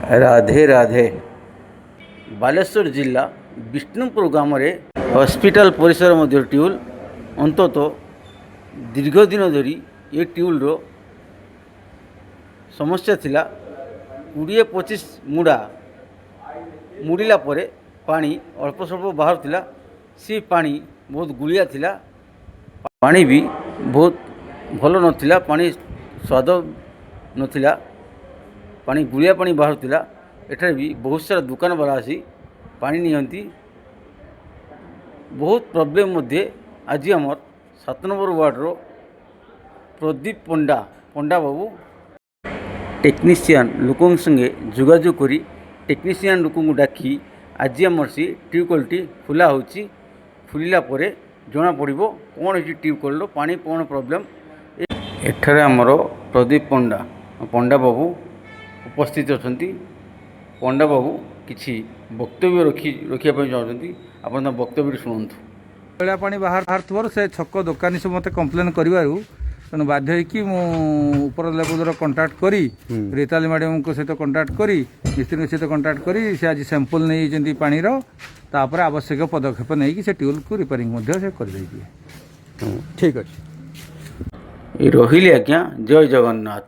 ରାଧେ ରାଧେ। ବାଲେଶ୍ୱର ଜିଲ୍ଲା ବିଷ୍ଣୁପୁର ଗ୍ରାମରେ ହସ୍ପିଟାଲ ପରିସର ମଧ୍ୟ ଟ୍ୟୁବୱେଲ୍। ଅନ୍ତତଃ ଦୀର୍ଘ ଦିନ ଧରି ଏ ଟ୍ୟୁବୱେଲ୍ର ସମସ୍ୟା ଥିଲା। 20-25 ମୁଡ଼ା ମୁଡ଼ିଲା ପରେ ପାଣି ଅଳ୍ପ ସ୍ୱଳ୍ପ ବାହାରୁଥିଲା। ସେ ପାଣି ବହୁତ ଗୁଳିଆ ଥିଲା। ପାଣି ବି ବହୁତ ଭଲ ନଥିଲା। ପାଣି ସ୍ୱାଦ ନଥିଲା। ପାଣି ଗୁଳିଆ ପାଣି ବାହାରୁଥିଲା। ଏଠାରେ ବି ବହୁତ ସାରା ଦୋକାନବାଲା ଆସି ପାଣି ନିଅନ୍ତି। ବହୁତ ପ୍ରୋବ୍ଲେମ୍ ମଧ୍ୟ। ଆଜି ଆମର 7 ନମ୍ବର ୱାର୍ଡ଼ର ପ୍ରଦୀପ ପଣ୍ଡା, ପଣ୍ଡା ବାବୁ ଟେକ୍ନିସିଆନ୍ ଲୋକଙ୍କ ସଙ୍ଗେ ଯୋଗାଯୋଗ କରି, ଟେକ୍ନିସିଆନ୍ ଲୋକଙ୍କୁ ଡାକି ଆଜି ଆମର ସେ ଟ୍ୟୁବକଲ୍ଟି ଖୋଲା ହେଉଛି। ଖୋଲିଲା ପରେ ଜଣାପଡ଼ିବ କ'ଣ ହେଇଛି ଟ୍ୟୁବକଲ୍ର ପାଣି, କ'ଣ ପ୍ରୋବ୍ଲେମ୍। ଏଠାରେ ଆମର ପ୍ରଦୀପ ପଣ୍ଡା, ପଣ୍ଡା ବାବୁ ଉପସ୍ଥିତ ଅଛନ୍ତି। ପଣ୍ଡା ବାବୁ କିଛି ବକ୍ତବ୍ୟ ରଖିବା ପାଇଁ ଚାହୁଁଛନ୍ତି। ଆପଣ ତାଙ୍କ ବକ୍ତବ୍ୟଟି ଶୁଣନ୍ତୁ। ମଇଳା ପାଣି ବାହାରୁଥିବାରୁ ସେ ଛକ ଦୋକାନୀ ସବୁ ମୋତେ କମ୍ପ୍ଲେନ୍ କରିବାରୁ, ତେଣୁ ବାଧ୍ୟ ହେଇକି ମୁଁ ଉପର ଲେବୁଲର କଣ୍ଟାକ୍ଟ କରି, ରିତାଲି ମ୍ୟାଡ଼ାମଙ୍କ ସହିତ କଣ୍ଟାକ୍ଟ କରି, ମିସ୍ତ୍ରୀଙ୍କ ସହିତ କଣ୍ଟାକ୍ଟ କରି, ସେ ଆଜି ସାମ୍ପଲ୍ ନେଇଯାଇଛନ୍ତି ପାଣିର। ତାପରେ ଆବଶ୍ୟକ ପଦକ୍ଷେପ ନେଇକି ସେ ଟ୍ୟୁବୱେଲ୍କୁ ରିପେୟାରିଂ ମଧ୍ୟ ସେ କରିଦେଇଯିବେ। ଠିକ୍ ଅଛି। ରହିଲି ଆଜ୍ଞା, ଜୟ ଜଗନ୍ନାଥ।